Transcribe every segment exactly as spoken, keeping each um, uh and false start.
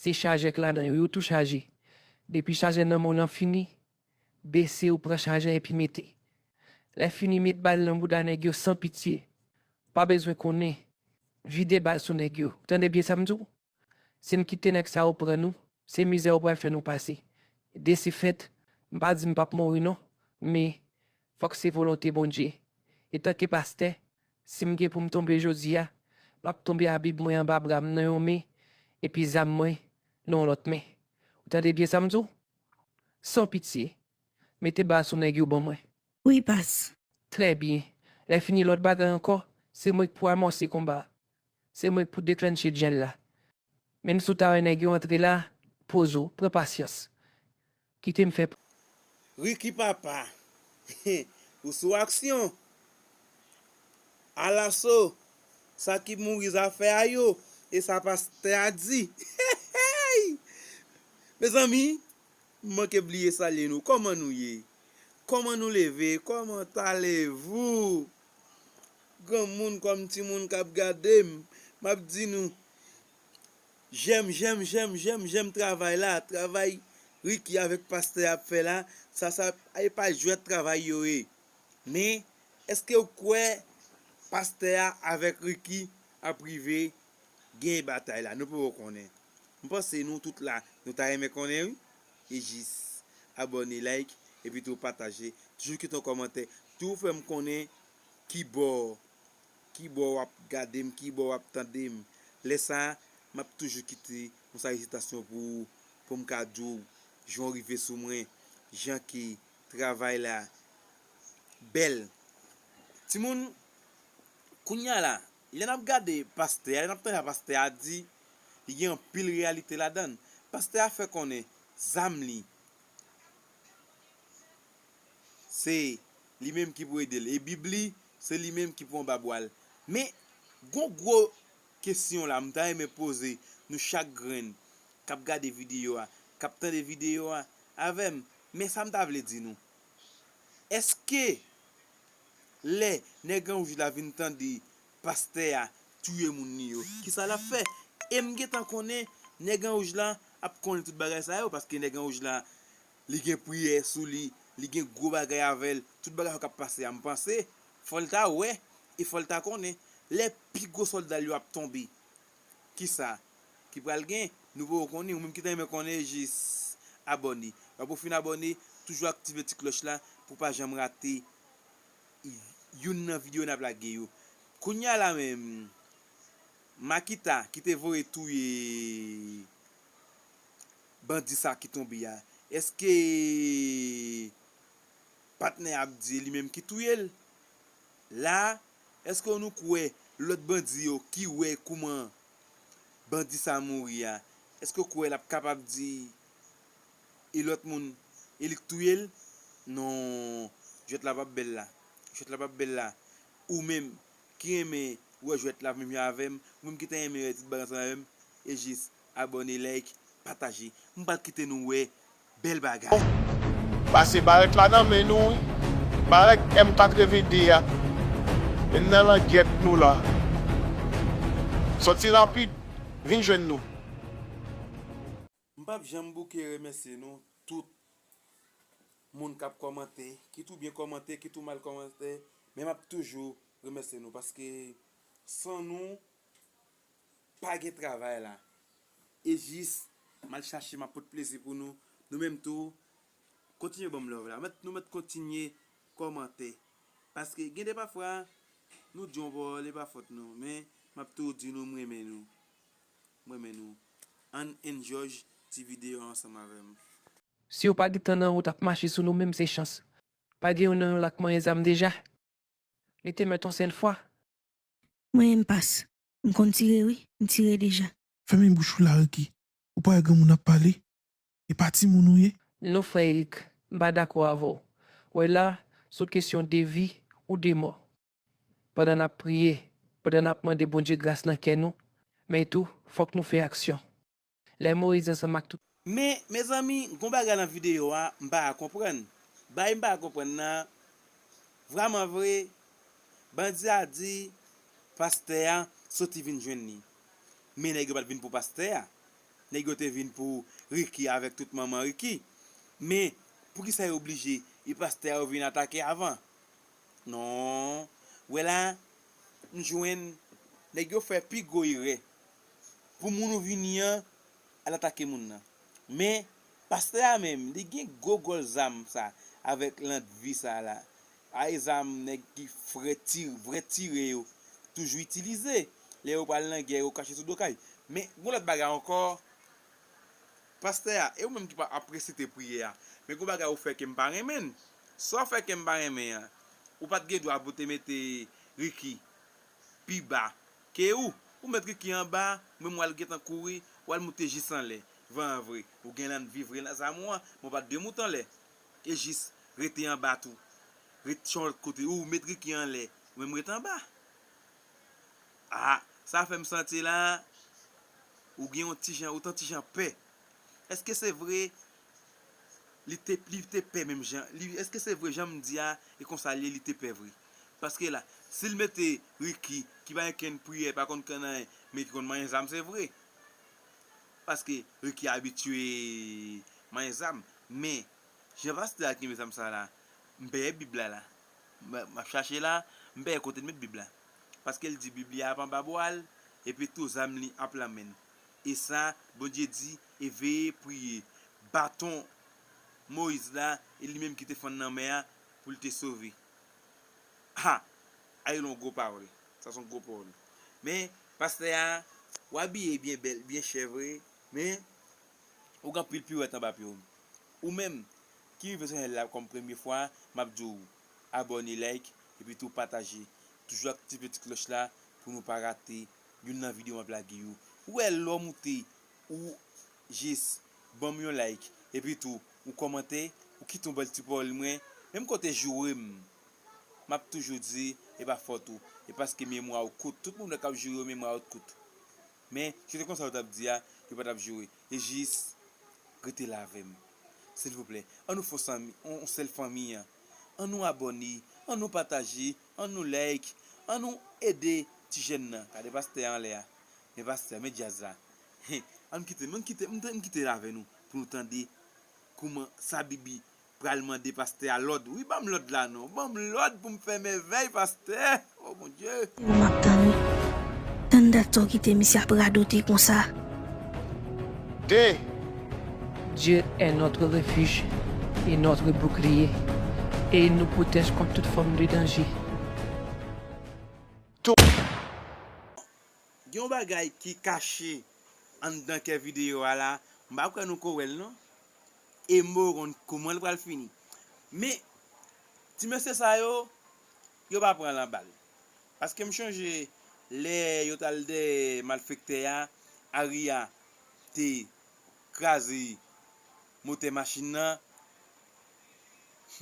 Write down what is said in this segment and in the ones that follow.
Se chajè k ladan yo, yo tou chaje. Depi chajè nan men w lan fini, bese ou pran chajè epi mete. Lè fini met bal nan bouda nèg yo san pitye. Pa bezwen konnen. Vide bal sou nèg yo. Tande byen sa m di w? Si n kite nèg sa yo pran nou, se mizè yo pral fè nou pase. Desi fèt, m pa di m p ap mouri non, men fòk se volonte Bondye. Etanke pastè, si m gen pou m tonbe jodi a, m ap tonbe a Bib mwen anba bra m nan yon men, epi zam mwen nan yon lòt men. Ou tande byen sa m di w? San pitye, mete bal sou nèg yo ban mwen. Wi, pas. Trè byen. Lè fini lòt bagay ankò, se mwen k pou amòse konba a. Se mwen k pou deklannche djèl la. Menm si w ta wè nèg yo antre la, poze w, pran pasyans. Kite m fè. Ricky papa, ou sou aksyon. Alaso, sa ki mouri zafè a yo, e sa pastè a di. Mezanmi, m manke bliye salye nou. Kòman nou ye? Kòman nou leve? Comment allez-vous? Granmoun kòm timoun k ap gade m, m ap di nou, jèm, jèm, jèm, jèm, jèm travay la, travay Ricky avèk pastè ap fè la, sa, sa, e pa jwèt travay yo ye. Men, èske w kwè pastè a avèk Ricky ap rive genyen batay la? Nou poko konnen. M panse nou tout la, nou ta renmen konnen, wi. E jis abòne, like, epi tou pataje. Toujou kite yon kòmantè. Toujou fè m konnen ki bò, ki bò w ap gade m, ki bò w ap tande m. Lè sa a, m ap toujou kite yon salitasyon pou ou, pou m ka di w jan w rive sou mwen, jan ke travay la bèl. Timoun, kounye a la, lè n ap gade pastè a, lè n ap tande sa pastè a di, li gen anpil reyalite ladan l. Pastè a fè konnen zam li, se li menm ki pou ede l. E Bib li, se li menm ki pou anba bwa l. Men, gon gwo kesyon la, m ta renmen poze nou chak grenn k ap gade videyo a, k ap tande videyo a avè m. Men sa m ta vle di nou. Èske lè nèg an wouj la vin tande pastè a touye moun li yo, kisa l ap fè? E m gentan konnen nèg an wouj la ap konnen tout bagay sa yo, paske nèg an wouj la, li gen priyè sou li, li gen gwo bagay avè l, tout bagay sa yo k ap pase a, m panse, fò l ta wè, e fò l ta konnen. Lè pi gwo sòlda l yo ap tonbe, kisa ki pral gen? Nou poko konnen, ou menm ki ta renmen konnen, jis abòne. Lè w fin abòne, toujou aktive ti klòch la pou w pa janm rate youn nan videyo n ap lage yo. Kounye a la menm, Makita ki te voye touye bandi sa ki tonbe a, èske patnè ap di li menm ki touye l? La, èske nou kwè lòt bandi yo ki wè kouman bandi sa mouri a, èske w kwè l ap kapab di e lòt moun e li k touye l? Non, jwèt la p ap bèl la. Jwèt la p ap bèl la. Ou menm ki renmen wè jwèt la menm jan avè m, ou menm ki ta renmen wè tout bagay ansanm avè m, e jis abòne, like, pataje. M pral kite nou wè bèl bagay. Pase barèt la nan men nou, wi. Barèt M katreven de a. E nan langyèt nou la. Sòti rapid, vin jwenn nou. M p ap janm bouke remèsye nou tout moun k ap kòmante, kit ou byen kòmante, kit ou mal kòmante, men m ap toujou remèsye nou, paske san nou, pa gen travay la. E jis, m al chache, m ap pot plezi pou nou. Nou menm tou, kontinye ban m love la. Mèt, nou mèt kontinye kòmante. Paske gen de pafwa, nou di yon pawòl, e pa fòt nou. Men, m ap toujou di nou, m renmen nou. M renmen nou. Ann enjoy ti videyo ansanm avè m. Si yo pa gentan nan wout ap mache sou nou menm, se chans. Pa gen youn nan yo la k manyen zam deja? Li te mèt yon sèl fwa. Mwen menm pas. M konn tire wi, m tire deja. Fèmen bouch ou la, Ricky. Ou pa wè granmoun ap pale? E pa timoun ou ye? Non, frè Eric, m pa dakò avè w. Wè la, se yon kesyon de vi ou de mò. Pandan n ap priye, pandan n ap mande Bondye gras nan kè nou, men tou, fòk nou fè aksyon. Lè Moyiz ansanm ak tout. Men, mezanmi, gon bagay nan videyo a, m pa ka konprann. Bagay m pa ka konprann nan, vrèman vre, bandi a di pastè a soti vin jwenn li. Men nèg yo pa t vin pou pastè a. Nèg yo te vin pou Ricky avèk tout manman Ricky. Men, poukisa yo oblije e pastè a yo vin atake avan? Non. Wè la, m jwenn nèg yo fè pi gwo erè. Pou moun ou vini an, al atake moun nan. Men, pastè a menm, li gen gwo gòl zam sa, avèk lantvi sa la. A, e zam nèg ki frè ti, vrè tire yo toujou itilize. Lè yo pral nan gè, yo kache sou do kay. Men, gon lòt bagay ankò, pastè a, e ou menm ki pa ap resite priyè a. Men gon bagay ou fè ke m pa renmen. Sa w fè ke m pa renmen an, ou pa t gen dwa pou te mete Ricky pi ba ke ou. Ou met Ricky anba, ou menm w al gentan kouri, w al moute jis anlè. Van an vre, ou gen lantvi vre nan zam ou an, men w pa t dwe moute anlè. E jis rete anba tou. Ret yon lòt kote, ou met Ricky anlè, ou menm ret anba. Ah, sa fè m santi la, ou gen yon ti jan, ou t yon ti jan pè. Èske se vre li te, li te pè menm jan? Li, èske se vre jan m di a, e konsa li ye, li te pè vre? Paske la, si l mete Ricky, ki pa gen kenn priyè, pa konn kenn anyen, men ki konn manyen zam, se vre. Paske Ricky abitye manyen zam. Men, jan pastè a kenbe zam sa la, m peye Bib la la. M, m ap chache la, m peye kote l met Bib la. Paske l di Bib li ap anba bra l, epi tou zam li ap nan men l. E sa, Bondye di, e veye priye. Baton Moyiz la, e li menm ki te fann nan mè a, pou l te sove. Ha! Ay, yon gwo pawòl. Sa se yon gwo pawòl. Men, pastè a, w abiye byen bèl, byen chè vre, men, ou gen anpil piwèt anba pye w. Ou menm, ki rive sou chanèl la kòm premye fwa, m ap di w, abòne, like, epi tou pataje. Toujou aktive ti klòch la pou nou pa rate youn nan videyo m ap lage yo. Ou wè lè w moute, ou jis ban m yon like, epi tou, ou kòmante, ou kite yon bèl ti pawòl mwen, menm kote joure m, m ap toujou di, e pa fòt ou, e paske memwa w kout, tout moun k ap joure yo, memwa yo kout. Men, si te konsa yo t ap di a, yo pa t ap joure. E jis, rete la avè m. Silvouplè, ann nou fè yon sanmi, yon, yon sèl fanmi an. Ann nou abòne, ann nou pataje, ann nou like, ann nou ede ti jèn nan. Gade pastè a anlè a. Men pastè a, men djaz la. Ann kite, ann kite, ann kite l avè nou pou nou tande kouman sa Bibi pral mande pastè a lòd. Wi, ban m lòd la non. Ban m lòd pou m fè mèvèy, pastè. O Bondye. Ou m ap tann wi. Tann dat sa w kite misye ap radote konsa. Dieu est notre refuge et notre bouclier, et il nous protège contre toute forme de danger. Gen yon bagay ki kache anndan kè videyo a la, m pa kwè nou ko wè l non. E m poko konn kouman l pral fini. Men, ti mesye sa yo, yo pa pran lan bal. Paske m chonje lè yo t al dèyè malfektè a, Aria te kraze motè machin nan,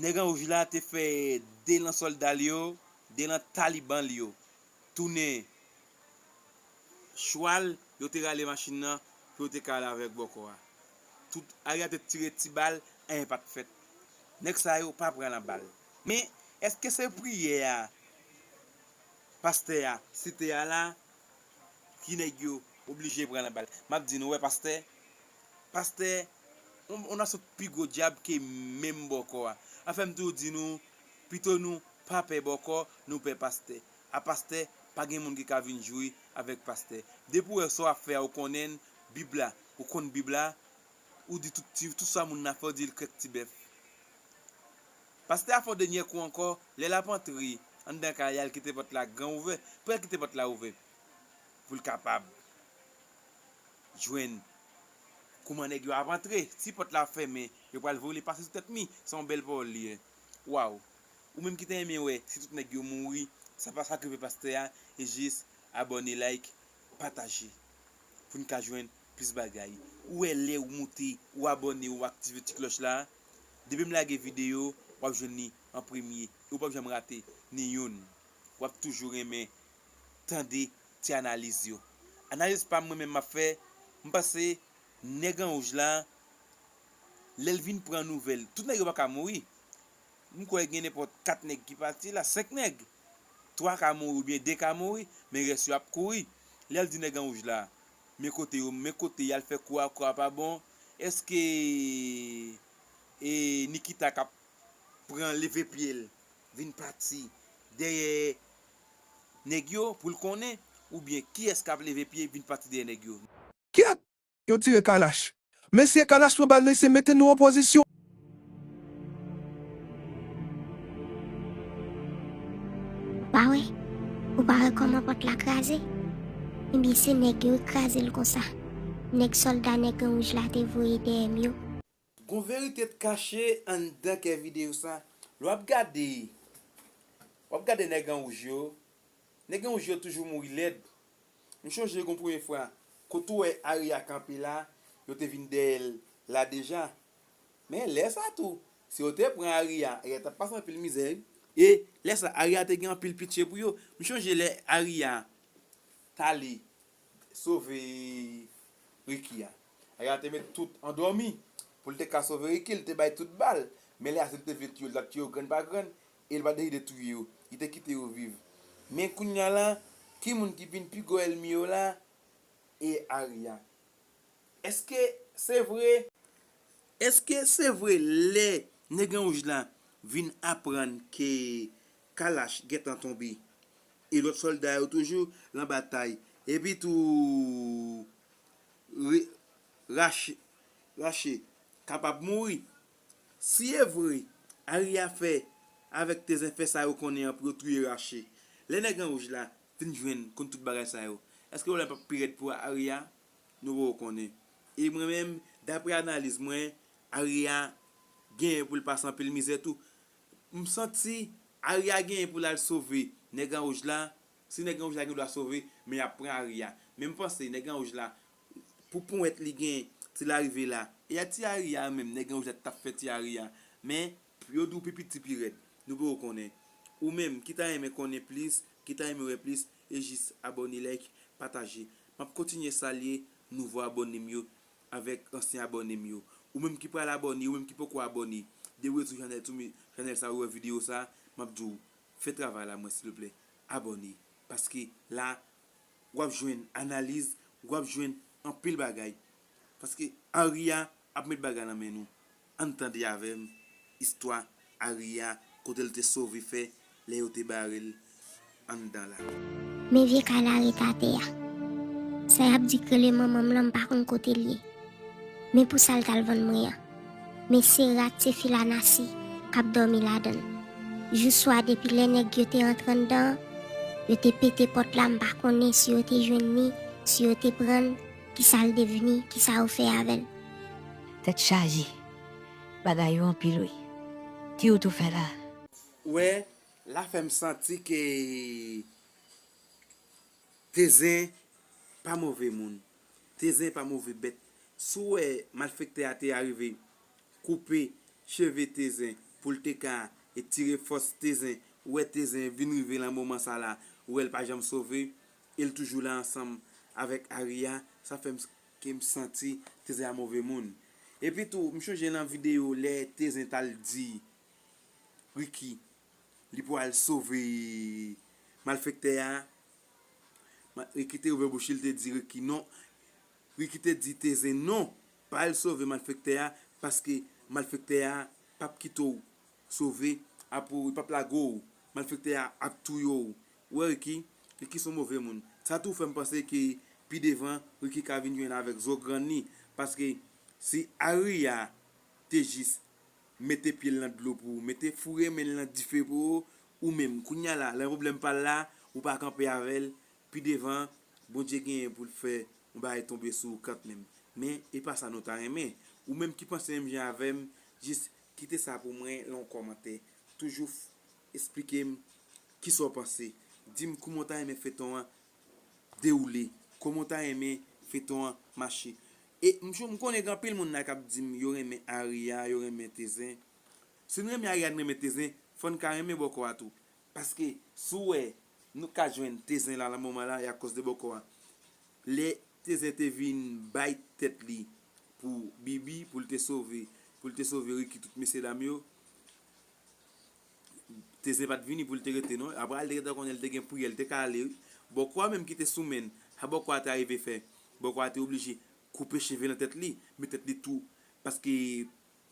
nèg an wouj la te fè de lan sòlda l yo, de lan taliban l yo tounen chwal, yo te rale machin nan pou yo te ka al avèk bòkò a. Tout Aria te tire ti bal, anyen pa t fèt. Nèg sa yo pa pran lan bal. Men, èske se priyè a pastè a site a la ki nèg yo oblije pran lan bal? M ap di nou, wè pastè, pastè, on, on a sot pi gwo dyab ke menm bòkò a. Afè m tou di nou, pito nou pa pè bòkò, nou pè pastè. A pastè, pa gen moun ki ka vin jwe avèk pastè. Depi w wè sa w ap fè a, ou konnen l, Bib la, ou konn Bib la, ou di tout, ti, tout sa moun nan fè, ou di l krèk ti bèf. Pastè a fè yon dènyè kou ankò, lè l ap antre anndan kay la, l kite pòt la gran ouvè. Pou l kite pòt la ouvè, pou l kapab jwenn kouman nèg yo ap antre. Si pòt la fèmen, yo pral vole pase sou tèt mi. Se yon bèl pawòl li ye. Waw! Ou menm ki ta renmen wè si tout nèg yo mouri, sa pa sa k rive pastè a, e jis abòne, like, pataje pou n ka jwenn plis bagay. Ou wè lè ou moute, ou abòne, ou aktive ti klòch la, depi m lage videyo, w ap jwenn li an premye e ou p ap janm rate ni youn. W ap toujou renmen tande ti analiz yo. Analiz pa m mwen menm m ap fè, m panse nèg an wouj la, lè l vin pran nouvèl, tout nèg yo pa ka mouri. M kwè gen nenpòt kat nèg ki pati la, senk nèg. Twa ka mouri oubyen de ka mouri, men rès yo ap kouri. Lè l di nèg an wouj la, Men kote yo, men kote y al fè kou a, kou a pa bon. Èske e Nikita k ap pran leve pye l vin pati dèyè nèg yo pou l konnen, oubyen kiyès k ap leve pye vin pati dèyè nèg yo? Kyèt! Yo tire Kalash. Mesye, Kalash pran bal li, se mete nou an pozisyon. Ou pa wè? Ou pa wè kòman pòt la kraze? Ebyen se nèg yo ki kraze l konsa. Nèg sòlda nèg an wouj la te voye dèyè m yo. Gon verite t kache anndan kè videyo sa. Lè w ap gade, w ap gade nèg an wouj yo, nèg an wouj yo toujou mouri lèd. M chonje gon premye fwa, kote w wè Aria kanpe la, yo te vin dèyè l la deja. Men lè sa tou, si yo te pran Aria, Aria t ap pase anpil mizè wi. E lè sa, Aria te gen anpil pitye pou yo. M chonje lè Aria t ale sove Ricky a. Aria te met tout andòmi pou l te ka sove Ricky, l te bay tout bal. Men lè a si l te vle touye yo, l t ap touye yo grenn pa grenn, e l pa t deside touye yo. Li te kite yo viv. Men kounye a la, ki moun ki vin pi gwo ènmi yo la? E Aria. Èske se vre? Èske se vre lè nèg an wouj la vin aprann ke Kalash gentan tonbe e lòt sòlda yo toujou nan batay, epi tou Rache kapab mouri? Si e vre, Aria fè avèk Tezen fè sa yo konnen an pou yo touye Rache. Lè nèg an wouj la vin jwenn konn tout bagay sa yo, èske pwoblèm p ap pi rèd pou Aria? Nou poko konnen. E mwen menm, daprè analiz mwen, Aria genyen pou l pase anpil mizè tou. M santi Aria genyen pou l al sove nèg an wouj la. Si nèg an wouj la gen dwa sove, men y ap pran Aria. Men m panse nèg an wouj la, pou ponyèt li gen ti larive la. E a ti Aria menm, nèg an wouj la t ap fè ti Aria. Men yo di w pi piti pi rèd. Nou poko konnen. Ou menm ki ta renmen konnen plis, ki ta renmen wè plis, e jis abòne, like, pataje. M ap kontinye salye nouvo abòne m yo avèk ansyen abòne m yo. Ou menm ki pral abòne, ou menm ki poko abòne, depi w sou chanèl, sou chanèl sa ou wè videyo sa, m ap di w, fè travay la mwen silvouplè, abòne. Paske la, w ap jwenn analiz, w ap jwenn anpil bagay. Paske Aria ap met bagay nan men nou. Ann tande avè m istwa Aria, kote l te sove fè lè yo te bare l anndan la. Men vye kay la ret atè a. Sa y ap di k rele manman m lan, m pa konn kote l ye. Men pou sa l t al vann mwen an. Men se rat, se filanasi k ap dòmi ladan l. Jou swa depi lè nèg yo te rantre anndan an, yo te pete pòt la, m pa konnen si yo te jwenn li, si yo te pran l, kisa l devni, kisa yo fè avè l. Tèt chaje. Bagay yo anpil wi. Ki ou tou fè la? Ou wè, la fè m santi ke Tezen pa move moun. Tezen pa move bèt. Si w wè malfektè a te arive koupe cheve Tezen pou l te ka e tire fòs Tezen, ou wè Tezen vin rive nan moman sa la, ou wè l pa janm sove, e l toujou la ansanm avèk Aria, sa fè m ke m santi Tezen a move moun. Epi tou, m chonje nan videyo lè Tezen t al di Ricky li pral sove malfektè a. Ricky te ouvè bouch li, te di Ricky non. Ricky te di Tezen non, pa al sove malfektè a, paske malfektè a p ap kite w sove, apre li p ap lage w, malfektè a ap touye w. Ou wè Ricky, Ricky se yon move moun. Sa tou fè m panse ke pi devan Ricky ka vin jwenn avèk zo grann li, paske si Aria te jis mete pye l nan dlo pou ou, mete foure men l nan dife pou ou, ou menm, kounye a la, lè pwoblèm pa l la, ou pa kanpe avè l, pi devan, Bondye genyen pou l fè yon bagay tonbe sou ou kanmenm. Men, e pa sa nou ta renmen. Ou menm ki panse menm jan avè m, jis kite sa pou mwen lan yon kòmantè. Toujou esplike m kisa w panse. Di m kouman w ta renmen feyton an dewoule, kòman w ta renmen feyton an mache. E m konnen gen anpil moun la k ap di m yo renmen Aria, yo renmen Tezen. Si n renmen Aria, n renmen Tezen, fò n ka renmen bòkò a tou. Paske si w wè nou ka jwenn Tezen la nan moman la, e akoz de bòkò a. Lè Tezen te vin bay tèt li pou Bibi, pou l te sove, pou l te sove Ricky, tout mesyedam yo, Tezen pa t vini pou l te rete non. Apre a, l te gentan konnen l te gen priyè, l te ka ale wi. Bòkò a menm ki te sou men l, sa bòkò a te arive fè? Bòkò a te oblije koupe cheve nan tèt li, men tèt li tou, paske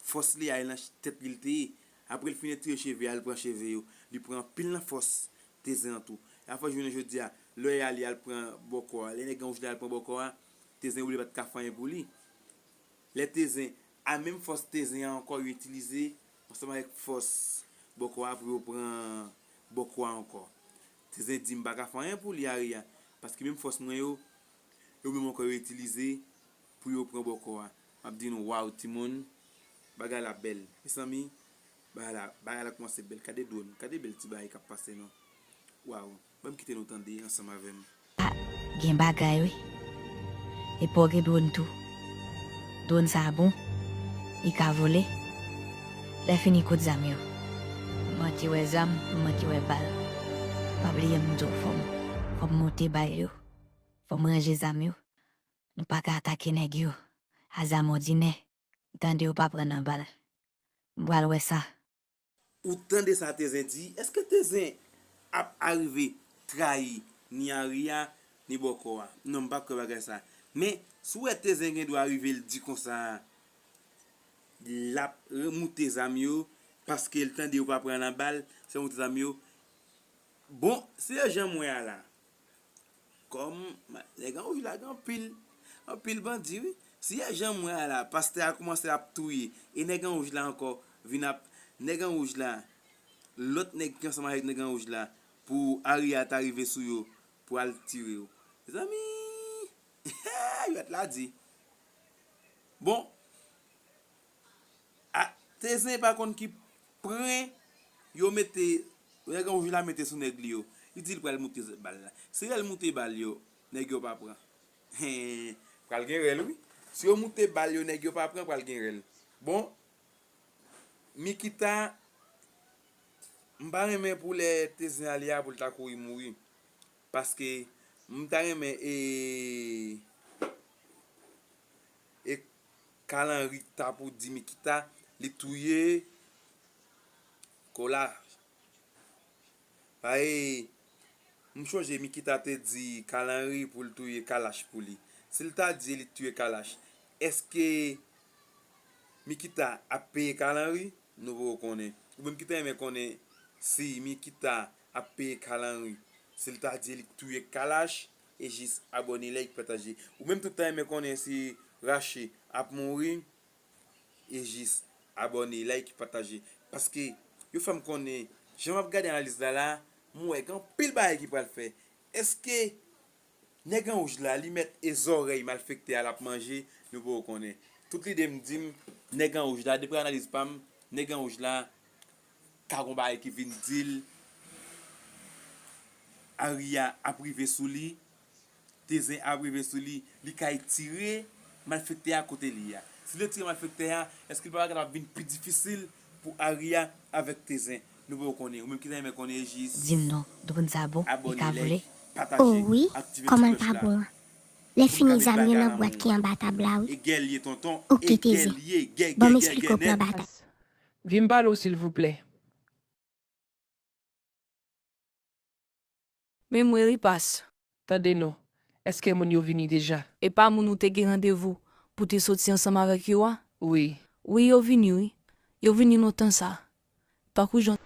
fòs li a nan tèt li l te ye. Apre l fin etire cheve a, l pran cheve yo. Li pran anpil nan fòs Tezen an tou. E afè jounen jodi a, lè y ale al pran bòkò a, lè nèg an wouj la al pran bòkò a, Tezen oblije pa t ka fè anyen pou li. Lè Tezen, a menm fòs Tezen an ankò yo itilize, ansanm avèk fòs bòkò a pou yo pran bòkò a ankò. Tezen di, "M pa ka fè anyen pou li, Aria, paske menm fòs mwen yo, yo menm ankò yo itilize pou yo pran bòkò a." M ap di nou, waw, timoun, bagay la bèl. Mezanmi, bagay la, bagay la kòmanse bèl. Gade dwòn, gade bèl ti bagay k ap pase non. Waw, ban m kite nou tande ansanm avè m. Gen bagay wi. Epi w gen dwòn tou. Dwòn sa bon. Li ka vole. Lè fini kot zam yo. M manke wè zam, m manke wè bal. Pa bliye m di w fò m, fò m monte bal yo. Fò m ranje zam yo. Nou pa ka atake nèg yo a zam òdinè. M tande yo pa pran nan bal. M pral wè sa. Ou tande sa Tezen di? Èske Tezen ap arive trayi ni Aria, ni bòkò a? Non, m pa kwè bagay sa. Men, si w wè Tezen gen dwa rive l di konsa, l ap moute zam yo, paske l tande yo pa pran nan bal, se moute zam yo. Bon, se jan m wè a la. Kòm nèg an wouj la gen anpil, anpil bandi wi. Si e jan m wè a la, pastè a kòmanse ap touye, e nèg an wouj la ankò vin ap, nèg an wouj la, lòt nèg ki ansanm avèk nèg an wouj la, pou Aria ta rive sou yo, pou al tire yo. Mezanmi, jwèt la di. Bon, a, Tezen pa konn ki pwen yo mete, nèg an wouj la mete sou nèg li yo. Li di l pral moute bal la. Si lè l moute bal yo, nèg yo pa pran. Hen, pral gen rèl wi. Si yo moute bal yo, nèg yo pa pran, pral gen rèl. Bon, Mikita, m pa renmen pou lè Tezen ale a pou l ta kouri mouri. Paske m ta renmen e, e Kalanri ta pou di Mikita li touye Kalash. Paske m chonje Mikita te di Kalanri pou l touye Kalash pou li. Si l ta di li touye Kalash, èske Mikita ap peye Kalanri? Nou poko konnen. Ou menm ki ta renmen konnen si Mikita ap peye Kalanri, si l ta di li touye Kalash, e jis abòne, like, pataje. Ou menm tou ta renmen konnen si Rache ap mouri, e jis abòne, like, pataje. Paske yo fè m konnen, jan m ap gade analiz la la, m wè gen anpil bagay ki pral fè. Èske nèg an wouj la, li mèt e zòrèy malfektè a l ap manje, nou poko konnen. Tout lide m di m, nèg an wouj la, dapre analiz pa m, nèg an wouj la, ka gon bagay ki vin di l, Aria ap rive sou li, Tezen ap rive sou li, li kay tire malfektè a kote li a. Si l tire malfektè a, èske l pa va kapab vin pi difisil pou Aria avèk Tezen? Nou poko konnen. Ou menm ki ta renmen konnen jis. Di m non, dwòn sa bon, li ka vole? Abòne, like, pataje, aktive ti klòch la. Pou kapab gade anba tab la. Lè fini, zam yo nan bwat ki anba tab la wi. Egèl ye tonton, egèl ye, gè, gè, gè, gè, nèt. Ban m eksplike w plan batay. Vin m pale w silvouplè. Men mwen li pas. Tande non, èske moun yo vini deja? E pa moun ou te gen randevou pou te soti ansanm avèk yo a? Wi. Wi, yo vini wi. Yo vini lontan sa. Tankou jan.